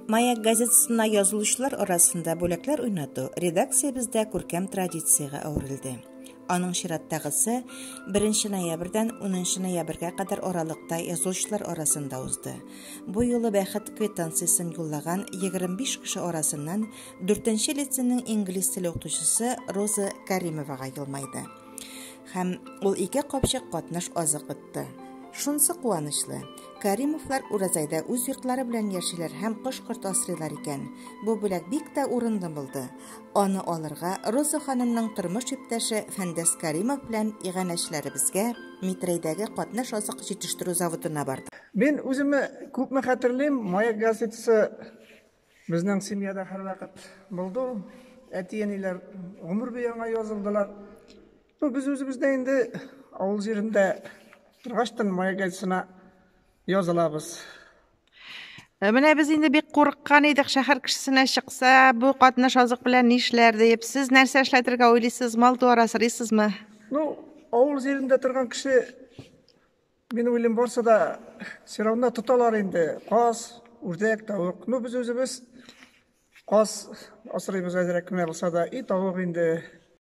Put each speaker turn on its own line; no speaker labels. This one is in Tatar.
Маяк газетасына язылучылар арасында бүләкләр уйнату редакциябездә күркәм традициягә әверелде. Аның чираттагысы 1 ноябрьдән 10 ноябрьгә кадәр аралыкта язылучылар арасында узды. Бу юлы бәхет квитанциясен юллаган 25 кеше арасыннан 4 нче лицейның инглиз теле укытучысы Роза Каримовага елмайды. Һәм ул ике капчык катнаш азык отты. Шунсы куанычлы, Каримовлар Уразайда үз йортлары белән яшиләр һәм кош-корт асрыйлар икән. Бу бүләк бик тә урынлы булды. Аны алырга Роза ханымның тормыш иптәше Фәндәс Каримов белән иганәчеләребезгә Митрәйдәге катнаш азык җитештерү заводына бардык.
Мин үземне күпме хәтерлим, Маяк газетасы Безнең семьяда һәрвакыт булды ул. Әти-әниләр гомер буе аңа язылдылар. Ну, без үзебез дә инде авыл җирендә торгачтан Маяк газетасына язылабыз.
Э, менә без инде бик курыккан идек, шәһәр кешесенә чыкса, бу катнаш азык белән нишләр дип. Сез нәрсә эшләтергә уйлыйсыз? Мал-туар асрыйсызмы?
Ну, авыл җирендә торган кеше Мин уйлыйм, барсы да все равно тоталар инде. Каз, үрдәк, тавык. Ну, без үзебез каз асрыйбыз әзрәк кенә булса да, и тавык инде.